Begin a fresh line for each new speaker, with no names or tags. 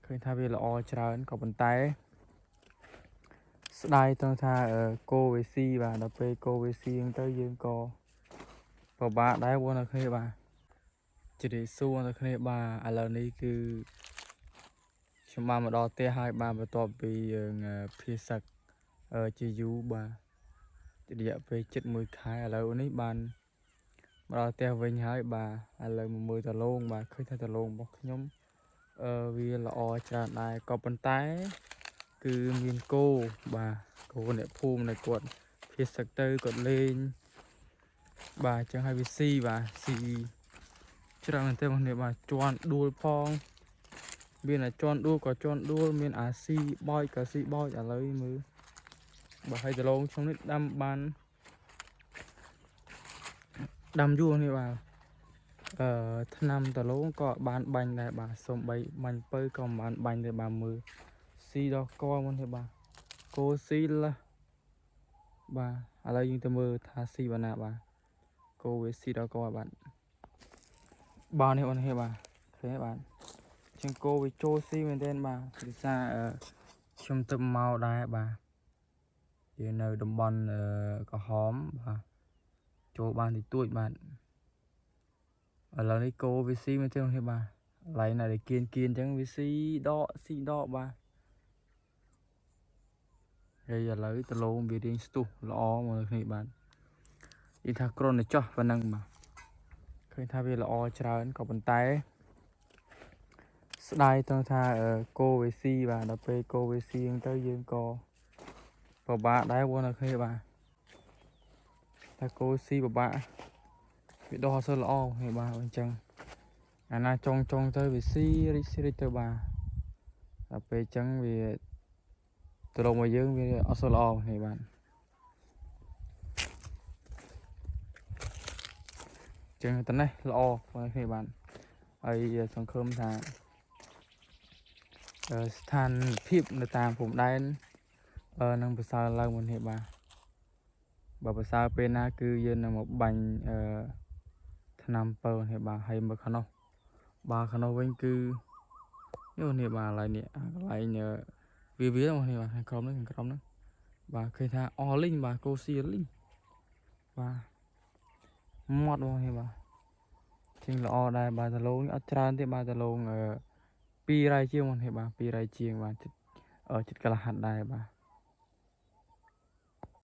ឃើញថាវាល្អច្រើនក៏ប៉ុន្តែស្ដាយត្រង់ថាគោវាស៊ីបាទដល់ពេលគោវាស៊ីហ្នឹងទៅយើងក៏ពិបាកដែរបងប្អូនគ្នាបាទជម្រាបសួរបងប្អូនគ្នាបាទឥឡូវនេះគឺខ្ញុំបានមកដល់ផ្ទះហើយបាទបន្ទាប់ពីយើងភៀសឹកជាយូរបាទរយៈពេលជិត1ខែឥឡូវនេះបានមកដល់ផ្ទះវិញហើយបាទឥឡូវមកមើលដលងបាទឃើញថាដលងរបស់ខ្ញុំវាល្អច្រើនដែរក៏ប៉ុន្តែគឺមានគោបាទគោអ្នកភូមិនៅគាត់ភៀសឹកទៅគាត់លេងបាទអញ្ចឹងហើយវាស៊ីបាទស៊ីច្រើនមែនទេបងប្អូនបាទជន់ដួលផងមានអាជន់ដួលក៏ជន់ដួលមានអាស៊ីបោចក៏ស៊ីបោចឥឡូវមើលបាទហើយដលងខ្ញុំនេះដាំបានដាំយូរនេះបាទឆ្នាំដលងក៏បានបាញ់ដែរបាទសំបីបាញ់ពៅក៏មិនបានបាញ់ដែរបាទមើលស៊ីដល់កមកនេះបាទគោស៊ីលបាទឥឡូវយើងទៅមើលថាស៊ីបានណាបាទគោវាស៊ីដល់កបាទបាទនេះអូនហេបាទឃើញទេបាទជាងគោវាចូលស៊ីមែនទែនបាទភាសាខ្ញុំទៅមកដែរបាទយើងនៅតំបន់ក្រហមបាទចូលបានតិចតួចបាទឥឡូវនេះគោវាស៊ីមែនទេអូនហេបាទកន្លែងណាដែលគៀនគៀនអញ្ចឹងវាស៊ីដកស៊ីដកបាទហើយឥឡូវដលងវារៀងស្ទុះល្អមកគ្នាបាទនិយាយថាគ្រាន់តែចោះប៉ុណ្ណឹងបាទឃើញថាវាល្អច្រើនក៏ប៉ុន្តែស្ដាយត្រង់ថាគោវាស៊ីបាទដល់ពេលគោវាស៊ីហ្នឹងទៅយើងក៏ពិបាកដែរបងប្អូនគ្នាបាទតែគោស៊ីពិបាកវាដោះអត់សូវល្អហេបាទអញ្ចឹងអាណាចុងចុងទៅវាស៊ីរិចរិចទៅបាទដល់ពេលអញ្ចឹងវាទៅរកមកយើងវាអត់សូវល្អហេបាទអញ្ចឹងតនេះល្អបងប្អូនគ្នាបាទហើយសង្ឃឹមថាស្ថានភាពនៅតាមព្រំដែននឹងប្រសើរឡើងមុននេះបាទបើប្រសើរពេលណាគឺយើងនឹងមកបាញ់ថ្នាំពៅនេះបាទហើយមើលខាងនោះបាទខាងនោះវិញគឺនេះនេះបាទកន្លែងនេះកន្លែងវាវានេះបាទខាងក្រោមនេះខាងក្រោមហ្នឹងបាទឃើញថាអស់លីងបាទគោស៊ីលីងបាទមាត់បងនេះបាទជាងល្អដែរបាទដលងអត់ច្រើនទេបាទដលង2រៃជាងបងនេះបាទ2រៃជាងបាទចិត្តចិត្តកន្លះហាត់ដែរបាទ